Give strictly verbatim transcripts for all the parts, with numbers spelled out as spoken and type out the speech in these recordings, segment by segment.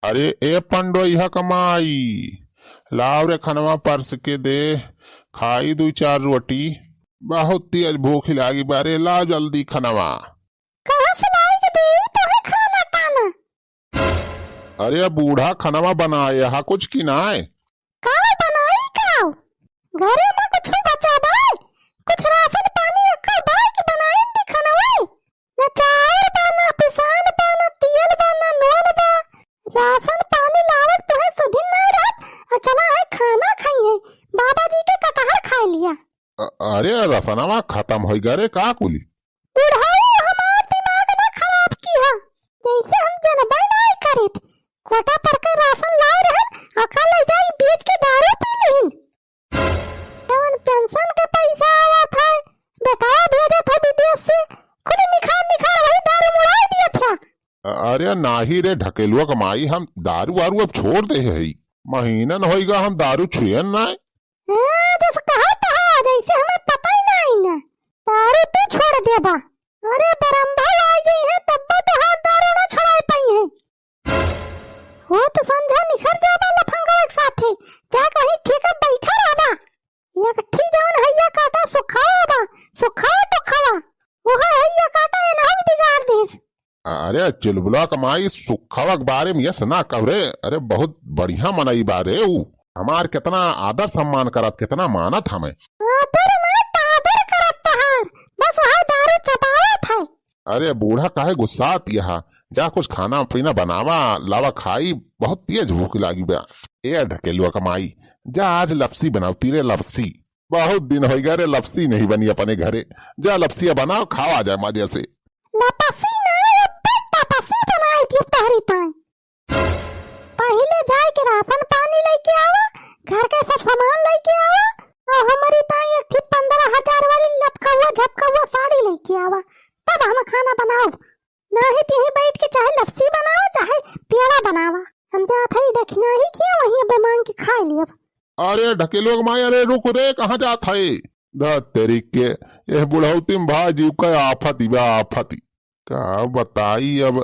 अरे ए पंडोइहा क माई, लाव रे खनवा परस के दे, खाई दुइ चार रोटी। बहुत तेज भूख लागी बा रे, लाव जल्दी खनवा। कहाँ से लाई के देई तोहे खाना पाना? अरे बूढ़ा खनवा बनाए हा कुछ कि नाय? का बनाई का? घरे में कुछ बचा बा? कुछ राशन पानी अक्का बा कि बनाई दी खनवा? ना चाउर बा, ना पिसान बा, ना तियल बा, ना नून बा। राशन पानी लावत तोहे सुधिन नाय रहत, आ चला है खाना खाई है। बाबा जी के कटहर खाए लिया। अ-, अरे रसनवा खतम होइ गा रे का कुली? बुढ़ऊ हमार दिमाग ना खराब किहा, जैसे हम जनबे नाय करित। कोटा पर के राशन लाए रहन, अका ले जाई बेच के दारू पी लिहिन। जवन पेंशन के पैसा आवत है, बेटवा भेजत है विदेश से, कुल निखार निखार वही दारू मुड़ाई दियत है। अ-, अरे नाही रे ढकेलुआ क माई, हम दारू वारू अब छोड़ दे हई, महीनन होइगा हम दारू छुएन नाय। हाँ, जस कहत हा, जैसे हमें पता ही नाई ना। दारू तू छोड़ देबा। अरे बरम्भा आ गई है, तब्बा तो हाथ दारू ना छोड़ाए पाई है। हो तो संझा निखर जाबा लफंगवा के साथे, जा कहीं ठेका बैठा रहबा। एक ठी जवन हैया काटा सुखावा बा, सुखावा टुखावा। वो हैया काटा एनहु बिगाड़ देस। अरे चुलबुला क माई, सुखवा के बारे में यस ना कह रे। अरे बहुत बढ़िया मनई बा रे ऊ। हमार कितना आदर सम्मान करत, कितना मानत हमें। आदर ना टादर करत तहार, बस वह दारू चबावत है। अरे बूढ़ा काहे गुस्सात यहा, जा कुछ खाना पीना बनावा, लावा खाई, बहुत तेज भूख लागी बा। ए ढकेलुआ क माई, जा आज लपसी बनावती रे लपसी। बहुत दिन होइ गए रे, लपसी नहीं बनी अपने घरे। जा लपसिया बनाओ, खावा जाए मजे से। लपसी ना, ये तपसी बनाई दी तोहरी ताई। पहिले जाए के राशन पानी लेके आवा, घर के सब सामान लेके आवा, और हमारी ताई एक ठी पन्द्रह हजार वाली लपकौआ झपकौआ साड़ी लेके आवा, तब हम खाना बनाओ। नाही तिही बैठ के चाहे लपसी बनावा, चाहे पेड़ा बनावा। हम जात हई दखिनाही खिया, वहीं अबे मांग के खाए लियब। अरे ढकेलुआ क माई, अरे रुक रे, कहाँ जात है? ध तेरी के, एह बुढ़ौती में भाई जीव का आफत ही बा, आफत ही। का बताई अब,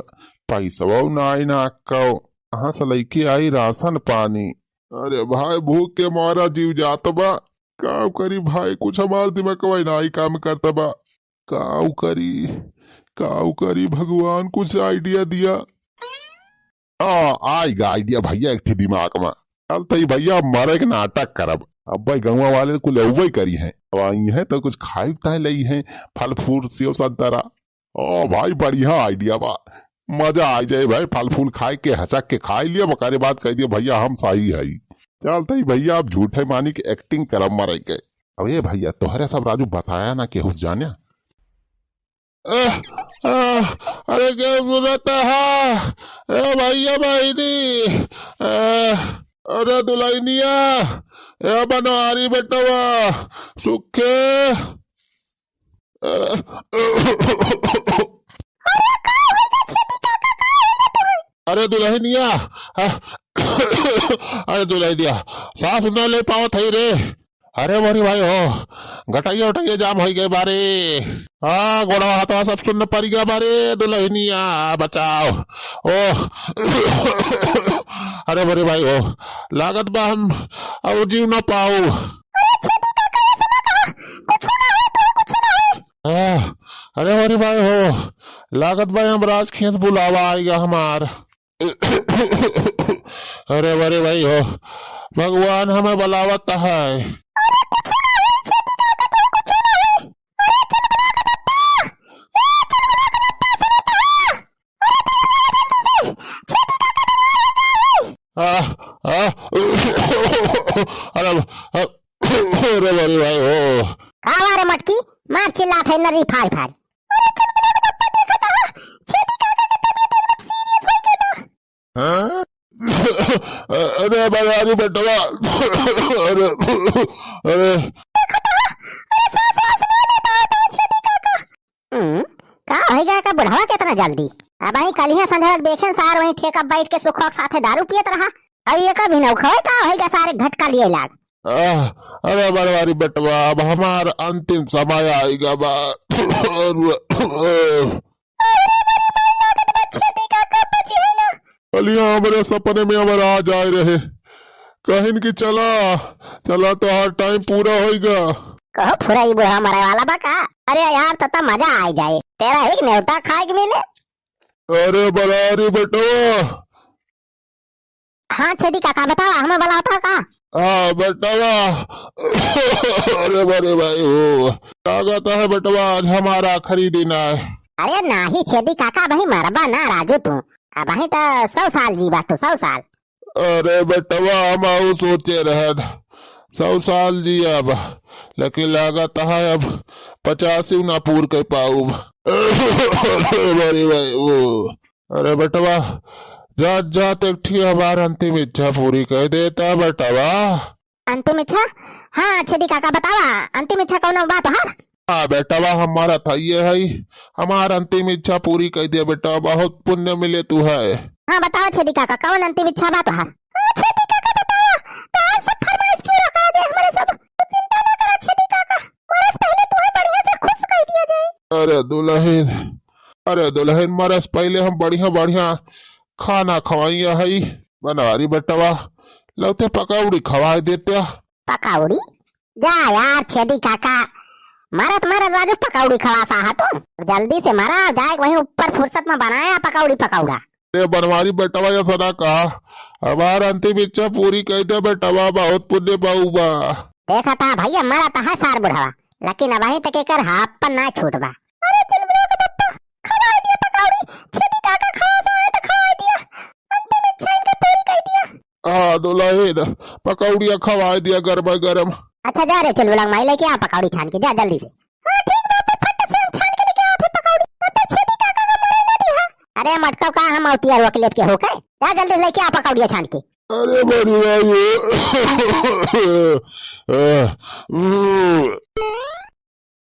पैसवा नाई ना कौ, कहाँ से लइके आई राशन पानी? अरे भाई भूख के मारा जीव जात बा। का करी भाई, कुछ हमार दिमाग नाई काम करत बा। काऊ करी, काऊ करी भगवान, कुछ idea दिया। आ, आइगा idea भैया एक ठे दिमाग में। चल तई भैया, मरे के नाटक करब। अब भाई गौवा वाले कुल अउबे करी हैं। अब आई हैं तो कुछ खाई ताई लई हैं, फल फूल, सेव संतरा। ओ भाई, बढ़िया idea बा, मजा आ जाए भाई। फल फूल खाए के, हचक के खाई लिया, ओकरे बाद कह दिया भैया हम सही हई। चल तई भैया, अब झूठे मानी के acting करब मरे के। अब ये भैया, तोहरे सब राजू बताया ना केहू से जाने। ए, ए, अरे के सुनत हा? ए भैया बहिनी, ए, अरे दुलहिनिया, ए बनवारी बेटवा, सुखे। ए, अरे दुलहिनिया, ए, अरे दुलहिनिया, सांस न ले पावत है रे। अरे मोरी भाई हो, गटैया उटैया जाम होइ गए बारे। आ, गोड़वा हाथवा सब सुन्न परि गया बारे, दुलहिनिया बचाओ। ओ, अरे मोरी भाई हो, लागत बा हम अब जीव न पाऊ। अरे छोटू काका, ऐसे ना कहा, कुछ ना है, तो कुछ ना है। आ, अरे मोरी भाई हो, लागत बा हम राज खेत बुलावा आइगा हमार। अरे, अरे भाई हो, भगवान हमें बुलावत है। आ, आ, अरे, अरे, अरे भाई हो। का बा रे मटकी, मार चिल्लात है नरी फाड़ फाड़। अरे चुलबुला के पप्पा देखा था, छेदी काका के तबीयत एकदम serious हो गया था। हाँ? अरे बनवारी बेटवा, अरे, अरे। अरे सांस वास ना ले पावत है छेदी काका। हम्म, का होइगा का बुढ़वा कितना जल्दी? अबहीं कलिया संझा देखेन सार वहीं ठेका बैठ के सुखवा के साथे दारू पियत रहा। अब ये कभी न उखवे का होइगा सारे घटका लिए लाग। आह, अरे बनवारी बेटवा, अब हमार अंतिम समय आइगा बा। अरे बनवारी लागत बा छेदी काका बची है ना। कलिया हमरे सपने में हमर आ जाए रहे, कहिन कि चला, चला, तोहार टाइम पूरा होइगा। कहो फुरा, ई बुढ़वा मरे वाला बा का? अरे यार, तब तो मजा आ जाए, तेरा एक नेवता खाए के मिले। अरे बड़ा रे बेटवा। हाँ छेदी काका, बतावा, हमें बुलावत ह का? हाँ बेटवा। अरे बड़े भाई हो, लागत है बेटवा, आज हमारा आखिरी दिन है। अरे नाही छेदी काका, अबही मरबा ना राजू तू, अबही तो सौ साल जीबा तू, सौ साल। अरे बेटवा, हम आऊ सोचे रहन सौ साल जियब, लेकिन लागत है अब पचासी ना पूर कर पाऊब। अरे भाई, भाई, वो, अरे बेटवा, जात जात एक ठी हमार अंतिम इच्छा पूरी कर देता बेटवा। अंतिम इच्छा? हाँ छेदी काका, बतावा, अंतिम इच्छा कौन बा तोहार? हाँ बेटवा, हमारा था ये है, हमार अंतिम इच्छा पूरी कर दिया बेटा, बहुत पुण्य मिले तू है। हाँ बतावा छेदी काका, कौन अंतिम इच्छा बा तोहार? हाँ छेदी काका बतावा, तोहार सब फरमाइश पूरा कर दे हमरे सब। तू चिंता ना करा छेदी काका, मरे से पहले तुहे बढ़िया से खुश कर दिया जाए। अरे दुल्हन, अरे दुल्हन, मरे से पहले हम बढ़िया बढ़िया खाना खवाइया है, बनवारी बेटवा, लौते पकौड़ी खवाए देते। पकौड़ी? जा यार छेदी काका, मरत मरत राजू पकौड़ी खवासा है तू। जल्दी से मरा, जाए वहीं ऊपर फुर्सत में बनाया पकौड़ी पकौड़ा। अरे बनवारी बेटवा, या सदा कहा, हमार अंतिम इच्छा पूरी कर दे बेटवा, बहुत पुण्य पाऊ बा। देखा था भैया, मरत है सार बुढ़वा, लेकिन अबही तक एकर हाथ पर ना छूट बा। अरे चुलबुला के दत्ता, खवाए दिया पकौड़ी, छेदी काका खवासा है तो खवाए दिया, अंतिम इच्छा इनका पूरी कर दिया। हाँ दुल्हन, पकौड़िया खवाए दिया गरमा गरम। अच्छा जा रे चुलबुला माई, लेके आ पकौड़ी छान के, जा जल्दी से। हाँ ठीक बा, तो फट से हम छान के लेके आते पकौड़ी, तो छेदी काका का मरे ना दिहा। अरे मटका का हम औतिया रोक लेट के हो के, जा जल्दी से लेके आ पकौड़िया छान के। अरे बड़ी भाई।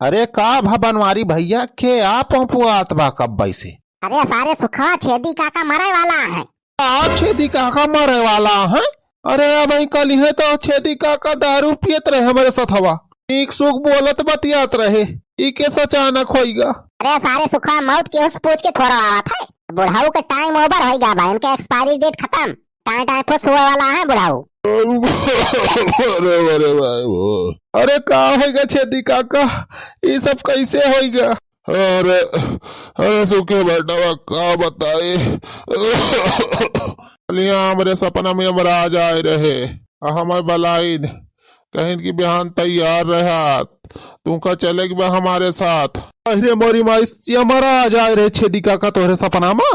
अरे का भा बनवारी भैया, के आ पहुँपुआत बा कब्बै से? अरे सारे सुखवा, छेदी काका मरे वाला है। आ छेदी काका मरे वाला है? अरे अब कल है तो छेदी काका दारू पियत रहे हमरे सथवा, ठीक सुख बोलत बतियात रहे, ई के अचानक होइगा? अरे सारे सुखवा, मौत के उस पूछ के थोड़ा आवत है, बुढ़ाऊ के टाइम ओवर होइगा बा, इनके एक्सपायरी डेट खत्म। टाइम टाइम फुस हुए वाला है बुढ़ाऊ। अरे, अरे भाई वो। अरे का होइगा छेदी काका, ई सब कैसे होइगा? अरे, अरे सुखे बेटवा का बताई। लिया हमरे सपना में यमराज आए रहे, आ हमें बलाइन, कहिन कि बिहान तैयार रहा, तुमका चले के बा हमारे साथ। अरे मोरी माई, यमराज आए रहे छेदी काका तोहरे सपना में?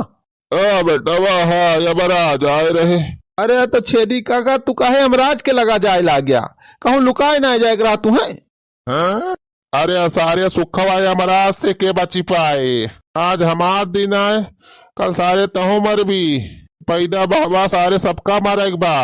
हाँ बेटवा, हाँ, यमराज आए रहे। अरे तो छेदी काका, तू काहे यमराज के लगा जाए लाग गया? कहूँ लुकाए ना जाए रहा तू है? हाँ? अरे सारे सुखवा, यमराज से के बची पाए? आज हमार दिन आए, कल सारे तहूँ मरबी। पैदा बहबा सारे सबका मरे के बा।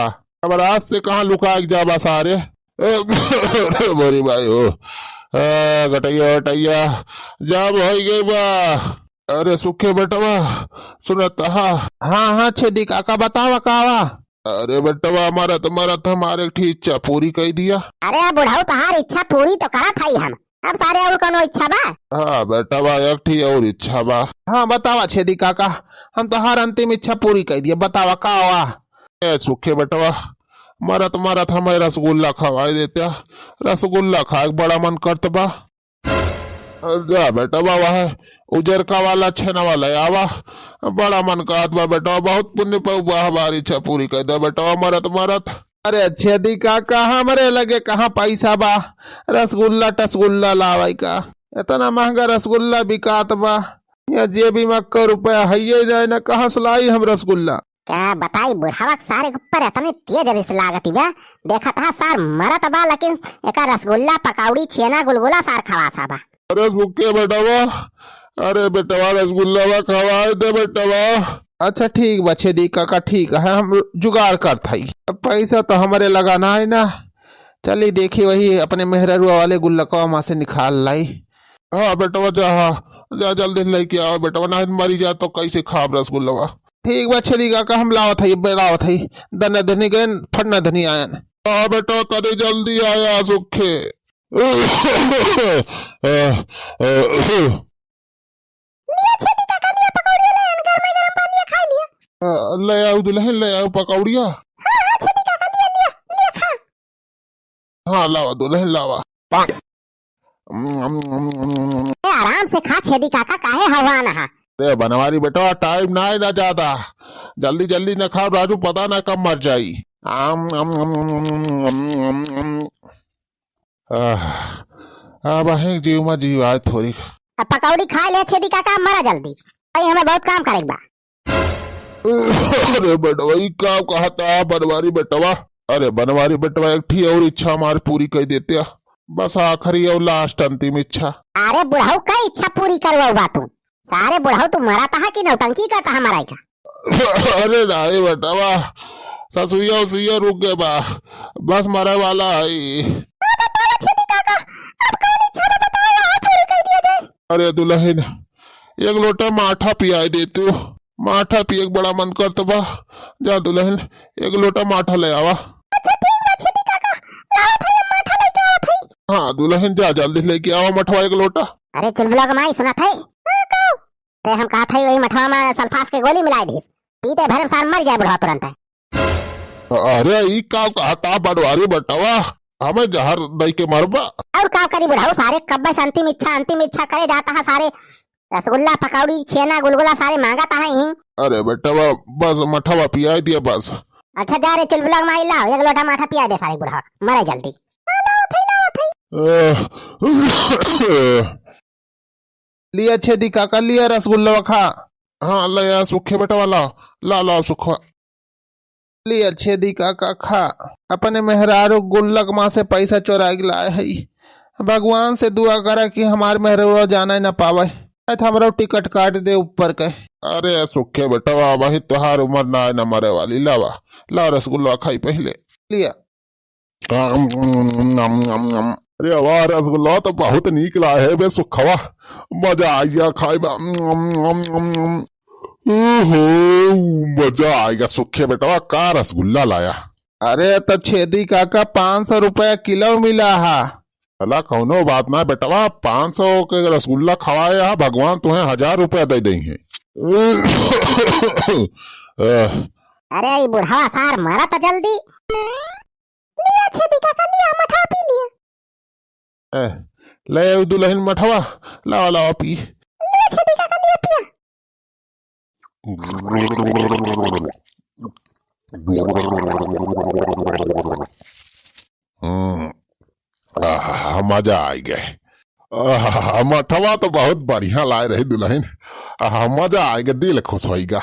यमराज से कहाँ लुकाए के जाबा सारे? अरे मोरी भाई हो। आ, गटैया वटैया जाम होई गई बा। अरे सुखे बेटवा, सुनत हा? हाँ, हाँ, छेदी काका, बतावा, का बा? अरे बेटवा, मरत मरत हमार एक ठी इच्छा पूरी कई दिया। अरे बुढ़ऊ, तहार इच्छा पूरी तो करत हई हम, अब सारे और कोनो इच्छा बा? हाँ बेटवा, एक ठी और इच्छा बा। हाँ, बतावा छेदी काका, हम तहार अंतिम इच्छा पूरी कई दिया, बतावा, का बा? ए सुखे बेटवा, मरत मरत हमें रसगुल्ला खवाई देता, रसगुल्ला खाए के बड़ा मन करत बा। जा बेटवा, वह उजरका वाला छेना वाला आवा, बड़ा मन कहत बा बेटवा, बहुत पुण्य पाऊ बा, हमारी इच्छा पूरी कर दे बेटवा, मरत मरत। अरे छेदी काका, हमरे लगे कहाँ पैसा बा रसगुल्ला टसगुल्ला लावे का? इतना महंगा रसगुल्ला बिकात बा, या जेबी में एक्को रुपया हइये जाए ना, कहाँ से लाई हम रसगुल्ला? का बताई, बुढ़ावा के सारे के ऊपर इतनी तेज रिस लागत बा। देखत हा सार मरत बा, लेकिन एका रसगुल्ला, पकौड़ी, छेना, गुलगुला सार खवासा बा। अरे सुखे बेटवा, अरे बेटवा, रसगुल्ला बा, खवाए दे बेटवा। अच्छा ठीक बा छेदी काका, ठीक है, हम जुगाड़ करत हई। अब पैसा तो हमरे लगा ना है ना, चली देखी वही अपने मेहररुआ वाले गुल्लकवा में से निकाल लाई। हाँ बेटवा, जा, हाँ, जा जल्दी लेके आओ बेटवा, ना मरी जा तो कैसे खाब रसगुल्लवा। ठीक बा छेदी काका, हम लावत हई, बे लावत हई। दन्ना धनी गयन, फटना धनी आयन। हाँ बेटवा, तनी जल्दी आया सुखे। लिया छेदी काका, लिया पकौड़िया ले आयन, गरमे गरम बा, लिया खा लिया। अ, ले आओ दुलहिन, ले आओ पकौड़िया। हाँ, हाँ, छेदी काका, लिया, लिया, लिया, खा। हाँ, लावा दुलहिन, लावा। ए, आराम से खा छेदी काका, काहे हवान हा? अरे बनवारी बेटवा, टाइम ना है ना ज्यादा, जल्दी जल्दी न खाओ राजू, पता ना कब मर जाई। आम, आम, आम, आम, आम, आम, आम, आम। आह, अब अहें जीव मा जीव आए थोड़ी। अब पकौड़ी खाए ले छेदी काका, मरा जल्दी, भाई हमें बहुत काम करेक बा। अरे बेटवा, ई का कहता बनवारी बेटवा? अरे बनवारी बेटवा, एक ठी और इच्छा हमार पूरी कर देते, बस आखिरी और लास्ट अंतिम इच्छा। अरे बुढ़ऊ, का इच्छा पूरी करवाऊ बा तू? सारे बुढ़ऊ, तू मरा तहा कि नौटंकी करता हमारा का? अरे नाई बेटवा, ससुइया उसुइया रुक गए बा, बस मरे वाला है। बताओ छेदी काका, अब कौन इच्छा बा बताओ, वहाँ पूरी कर दिया जाए। अरे दुलहिन, एक लोटा माठा पियाए दे तू, माठा पिए के बड़ा मन करत बा। जा दुलहिन, एक लोटा माठा ले आवा। अच्छा ठीक बा छेदी काका, लावत है, माठा लेके आवत है। हाँ दुलहिन, जा जल्दी लेके आवा मठवा एक लोटा। अरे चुलबुला के माई सुनत है? हाँ, कहू। अरे हम कहत है वही मठवा मा सल्फास के गोली मिलाए दीस, पीते भर में सार मर जाए बुढ़वा तुरंत है। अरे ई का कहता बनवारी बेटवा, हमें जहर दई के मरबा। और का करी बुढ़ऊ, सारे कब्बे से अंतिम इच्छा, अंतिम इच्छा करे जाता है सारे। रसगुल्ला, पकौड़ी, छेना, गुलगुला सारे मांगत है ही। अरे बेटवा, बस मठवा पियाए दिया बस। अच्छा जा रे चुलबुला के माई, लाओ एक लोटा माठा पियाए दे सारे बुढ़ा, मरे जल्दी। अह, लिया छेदी काका, लिया रसगुल्ला खा। हाँ, ले आ सुखे बेटवा, ला, ला, ला सुखवा। लिया छेदी काका खा, अपने मेहरारू गुल्लक मा से पैसा चोरा के लाए है। भगवान से दुआ करा कि हमार मेहरारू जाने न पावे, नहीं तो हमरो टिकट काट दे ऊपर के। अरे सुखे बेटवा, अबही तोहार उम्र ना है न मरे वाली। लावा, ला रसगुल्ला खाई पहले। लिया। अरे वाह, रसगुल्ला तो बहुत नीक लाए है बे सुखवा, मजा आ गया खाए में। ओहो, मजा आएगा सुखे बेटवा, का रसगुल्ला लाया। अरे तो छेदी काका, पाँच सौ रुपया किलो मिला हा। भला कौनो बात ना बेटवा, पाँच सौ के रसगुल्ला खवाए हा, भगवान तुम्हें हजार रुपया दे देंगे। अरे ई बुढ़वा सार मरा तो जल्दी। लिया छेदी काका, लिया, मठवा पी लिया। ए, ले आऊ दुलहिन मठवा, लावा, लावा, पी। लिया छेदी काका, लिया, पिया। हम्म, आहा, मजा आइ गए। आहा, मठवा तो बहुत बढ़िया लाए रही दुलहिन। आहा, मजा आइ गए, दिल खुश होइगा।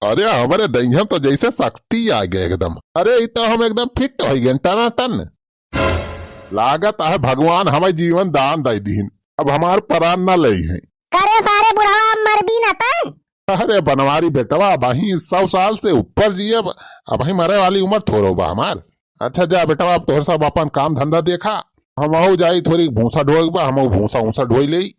अरे, हमरे देहिया तो जैसे शक्ति आइ गए एकदम। अरे, ई तो हम एकदम फिट होइ गए, टनाटन। लागत है भगवान हमें जीवन दान दे दीन, अब हमार परान न लेइहैं। करे सारे बुढ़वा, अब मरबी न तै? अरे बनवारी बेटवा, अबहीं सौ साल से ऊपर जियब, अबहीं मरे वाली उमर थोड़ो बा हमार। अच्छा जा बेटवा, अब तोहर सब अपन काम धंधा देखा, हमहू जाई थोड़ी भूसा ढोए बा, हमहू भूसा ऊसा ढोई लेई।